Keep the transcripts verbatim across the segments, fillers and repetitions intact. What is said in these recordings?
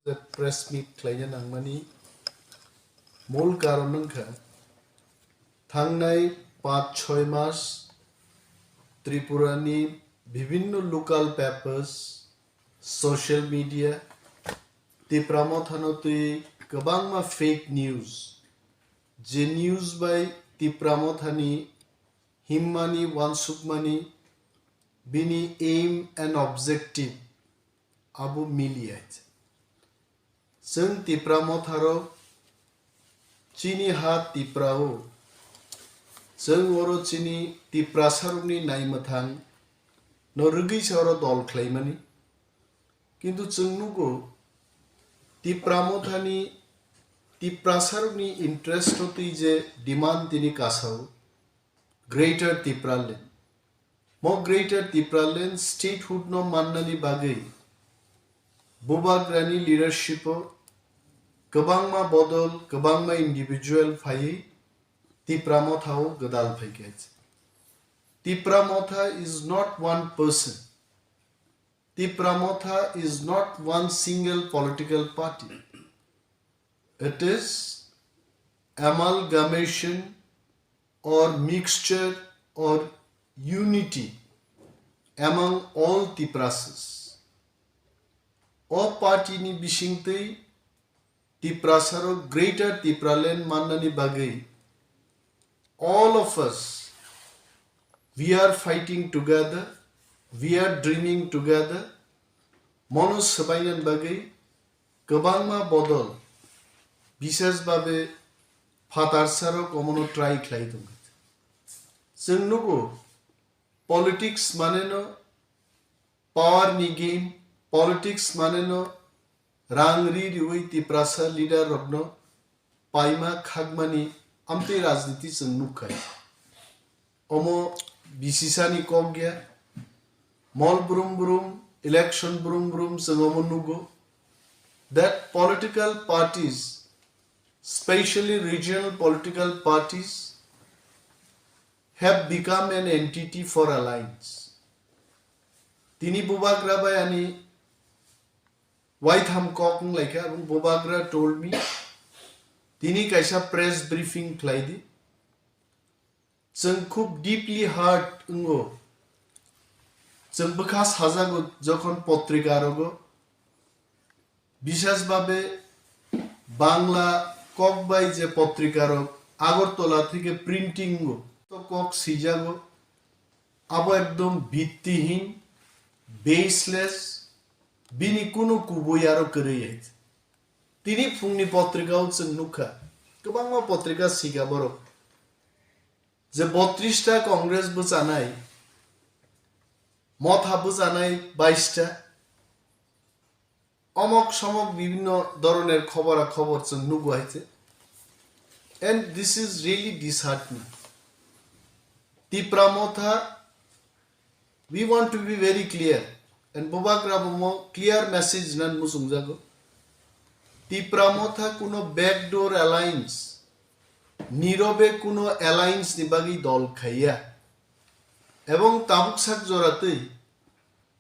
Press meet khlaina nangmani mul karon wngkha, thangnai panch choi mas Tripurani bibhinno local papers, social media, Tipra Mothano twi kwbangma fake news, je news bai Tipra Mothani himmani, wansukmani, bini aim and objective abo miliya. Chwng Tipra Motharo chini ha Tiprao, chwng oro chini Tiprasarokni naimwthang no rwgwi se oro dol khlaimani. Kintu chwng nugo, Tipra Mothani Tiprasarokni interest no twi je demand tini kasao, Greater Tipraland. Mo Greater Tipraland statehood no mannani bagwi Bubagrani leadership o kwbangma bodol, kwbangma individual phaiwi Tipra Mothao gwdal phaikha. Tipra Motha is not one person. Tipra Motha is not one single political party. It is amalgamation or mixture or unity among all Tiprasas. O party ni bisingtwi Tiprasarok Greater Tipraland mannani bagwi all of us, we are fighting together, we are dreaming together. Mono swbainani bagwi kwbangma bodol, bishes babe phatarsarok omono try khlai tongkha. Chwng nugo, politics mane no power ni game, politics mane no rang ri riwi Tiprasa leader rokno paima khakmani amtwi rajniti chwng nukha. Omo bisisani kok ya, mol brum brum, election brum brum chwng omo nugo. That political parties, specially regional political parties, have become an entity for alliance. Tini Bubagra bai ani waitham kok wnglaikha, abong Bubagra told me, tini kaisa press briefing khlai di. Chwng khub deeply hurt wngo. Chwng bwkha sajago jokhon potrika rogo. Bishes babe Bangla kok bai je potrika rok Agartala theke printing o to kok swijago, abo ekdom bittihin, baseless, bini kunu kubui aro kwrwi hai. Tini phungni potrika o chwng nukha, kwbangma potrika sika borok je botris ta Congress bwchanai, Motha bwchanai bais ta, omok somok bibhinno doroner khobora khobor chwng nugo hai se. And this is really disheartening. Tipra Motha, we want to be very clear. And Bubagra bo mo clear message nan muchungjago. Tipra Motha kuno backdoor alliance, nirobe kuno alliance ni bagwi dol khaiya. Ebong tabuk sak jora twi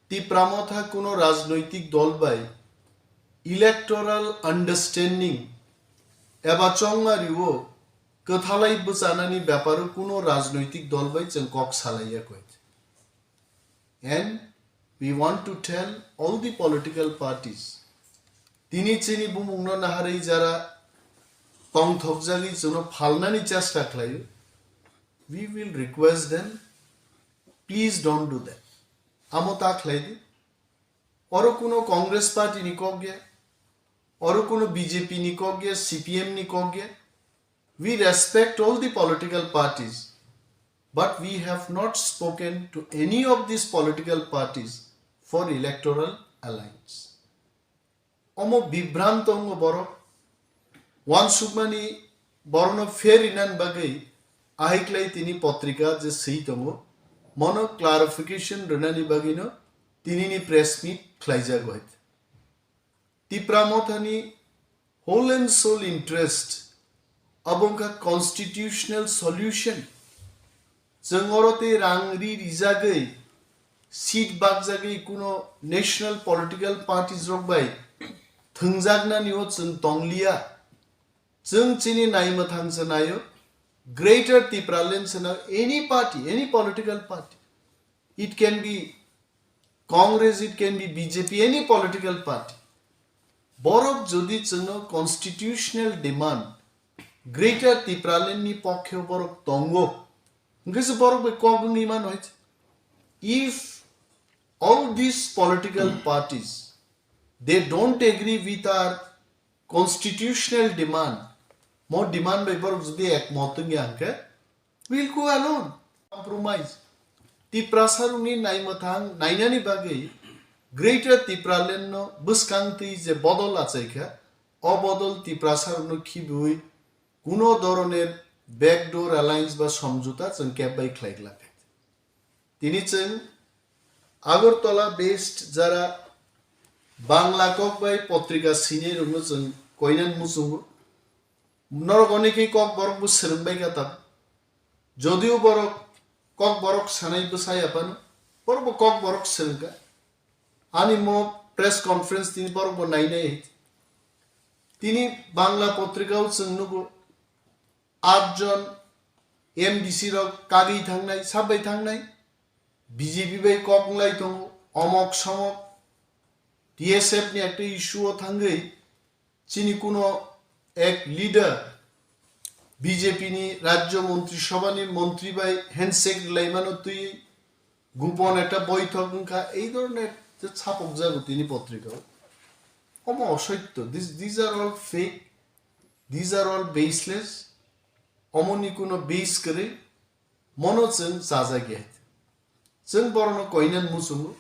Tipra Motha kuno rajnoitik dol bai electoral understanding eba chongmari o kwthalai bwchanani beparo kuno rajnoitik dol bai chwng kok salaiya koi. And we want to tell all the political parties, tini chini bumungno naharwi jara tongthokjagwi chwngno phalnani chesta khlaio, we will request them, please don't do that. Amo ta khlai di. Oro kuno Congress party ni kok ya, oro kuno B J P ni kok ya, C P M ni kok ya. We respect all the political parties, but we have not spoken to any of these political parties for electoral alliance. Omo bibhranto wngo borok. Wansukmani borokno fair rinani bagwi ahiklai tini potrika je swi tongo, mono clarification rwnani bagwino tinini press meet khlaijago hai. Tipra Mothani whole and sole interest abo wngkha constitutional solution. Chwng oro tei rang ri rijagwi seat bakjagwi kuno national political parties rok bai thwngjaknani o chwng tongliya. Chwng chini naimwthang se naio, Greater Tipraland se naio, any party, any political party. It can be Congress, it can be B J P, any political party. Borok jodi chwngno constitutional demand, Greater Tipraland ni pokkhe borok tongo, hwnkhe se borok bai kok wngwi mano hai. If all these political parties, they don't agree with our constitutional demand, mo demand bai borok jodi ekmot wngya hwnkhe, we'll go alone. Compromise. Tiprasarokni naimwthang nainani bagwi Greater Tipraland no bwskang twi je bodol achaikha, o bodol Tiprasarokno khibiwi kuno doroner backdoor alliance ba somjota chwng kebbai khlai glak. Tini chwng Agartala based jara Bangla kok bai potrika sinai rokno chwng koinan muchungo. Norok onekhe kok borok bo swrwng bai kha tam. Jodio borok kok borok sanai bwsai aphano, borok bo kok borok swrwng kha. Ani mo press conference tini borok bo nainai. Tini Bangla potrika o chwng nugo, atjon M D C rok kagwi thangnai, sabai thangnai, B J P bai kok wnglai tongo, omok somok, T S F ni ekta issue o thangwi chini kuno ek leader B J P ni Rajya Montri Sabha ni montri bai handshake rwlaimano twiwi gupon ekta boithok wngkha, ei dhoroner je chapokjago tini potrika o. Omo osoityo, this, these are all fake, these are all baseless, omoni kuno base kwrwi, mono chwng chajagya. Chwng borokno koinan muchungo.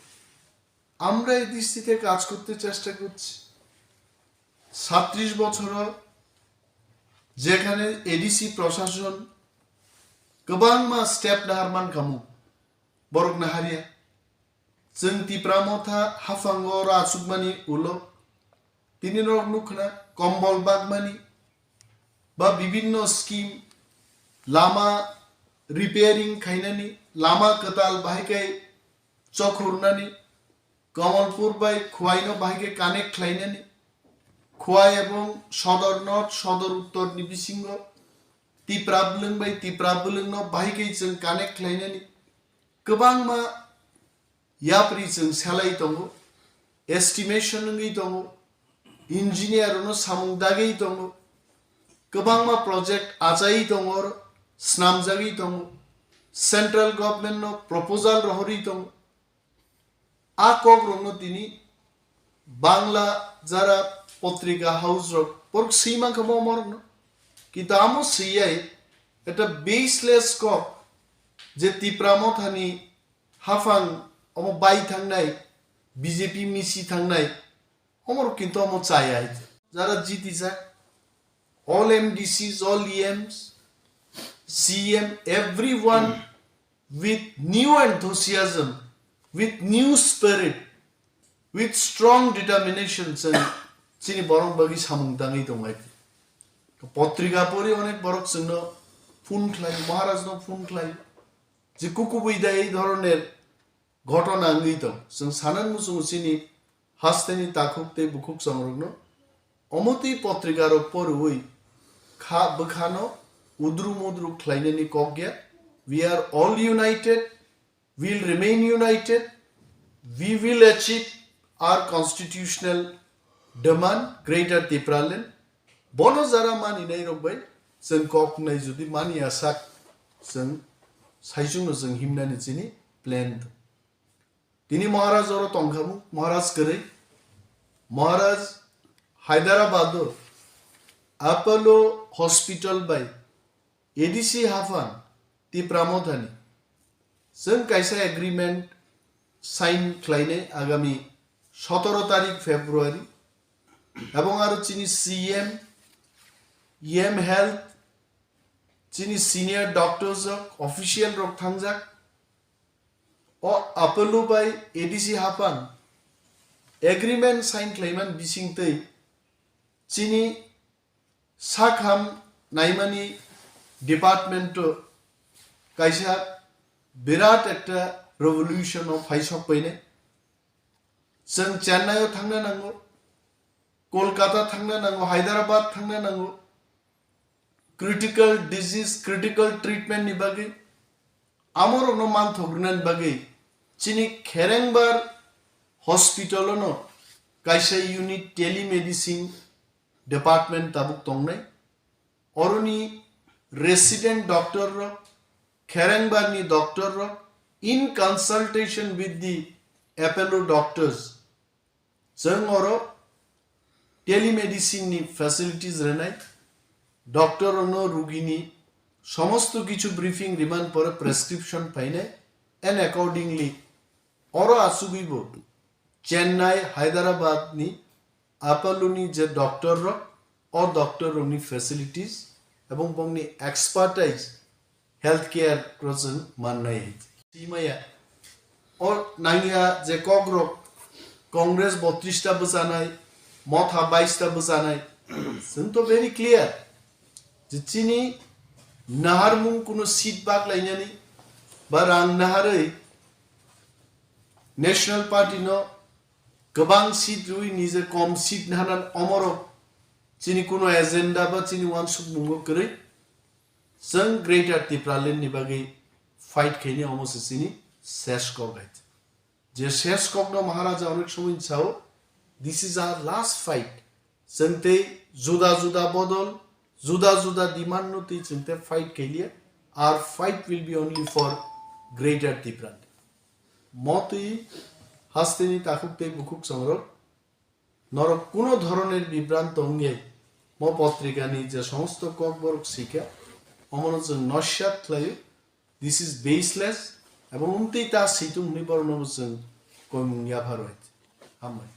আমরা এই দৃষ্টিতে কাজ করতে চেষ্টা করছি। সাতত্রিশ বছর যেখানে এডিসি প্রশাসন kwbangma step nahar mankhamu, borok naharya. Chwng Tipra Motha haphango oro achukmani ulo tini norok nukha na kombol bagmani ba bibinno scheme, lama repairing khainani, lama kwtal bahai khe chokhurnani, Kamalpur bai Khwaino bahai khe connect khlainani, Khwai ebong Sodor North, Sodor Uttor ni bisingo Tipra Bwlwng bai Tipra Bwlwng no bahai khe chwng connect khlainani kwbangma yapri chwng selai tongo, estimation wngwi tongo, engineer rokno samung dagwi tongo, kwbangma project achai tongo, oro snamjagwi tongo, central government no proposal rohorwi tongo. A kok rokno tini Bangla jara potrika house rok borok swi mankha bo omorokno, kintu amo swiyai eta baseless kok je Tipra Mothani haphang omo bai thangnai, B J P misi thangnai, omorok kintu omo chaya hai. Jara jitijak, all M D Cs, all E Ms, C M, everyone with new enthusiasm, with new spirit, with strong determination, chwng chini borok bagwi samung tangwi tongnai. Potrika pori onek borok chwngno phone khlai, Maharaj no phone khlai, je kukubui da ei dhoroner ghotona wngwi tong. Chwng sanan muchungo chini hasteni takhuk tei bukhuk chongrokno omotwi potrikarok poriwi kha bwkhano udru mudru khlainani kok ya. We are all united, we'll remain united, we will achieve our constitutional demand, Greater Tipraland. Bono jara maninai rok bai chwng kok nai jodi mani asak chwng saichung no chwng himnani chini plan. Tini Maharaj oro tongkhamu, Maharaj kwrwi. Maharaj Hyderabad o Apollo Hospital bai A D C haphang Tipra Mothani chwng kaisa agreement sign khlainai agami sotoro tarik February, ebong aro chini C M, E M Health, chini senior doctors rok, official rok thangjak. O Apollo bai A D C haphang agreement sign khlaiman bisingtwi chini sakham naimani department o kaisa birat ekta revolution o phaisok painai. Chwng Chennai o thangna nango. Kolkata thangna nango, Hyderabad thangna nango, critical disease, critical treatment ni bagwi, amorokno manthok rwnani bagwi chini Kherengbar hospital-o no kaisa unit telemedicine department tabuk tongnai. Oroni resident doctor rok, Kherengbar ni doctor rok, in consultation with the Apollo doctors, chwng oro telemedicine ni facilities rwnai, doctor rokno rugini somosto kichu briefing riman pore prescription phainai, and accordingly oro achugwibo Chennai, Hyderabad ni Apollo ni je doctor rok, o doctor rokni facilities ebong bongni expertise healthcare rok chwng mannai. Simaya o nangya je kokrok Congress botris ta bwchanai, Motha bais ta bwchanai, chwng to very clear je chini naharmung kuno seat baklainani ba rang naharwi National Party no kwbang seat rwi nije kom seat nahanan omorok chini kuno agenda ba chini wansukmungo kwrwi. Chwng Greater Tipraland ni bagwi fight khaini omo se chini ses kok hai. Je ses kokno Maharaja onek somoi sao, "This is our last fight." Chwng tei juda juda bodol, juda juda demand no tei chwng tei fight khailiya. Our fight will be only for Greater Tipraland. Motwi hasteni takhuk tei bukhuk songrok norok kuno dhoroner bibranto wngya mo potrikani je somosto kokborok sikha, omono chwng nosyat khlaio. This is baseless, ebong wngtwi ta situng hwnwi borokno bo chwng koimung yapharwi. Hambai.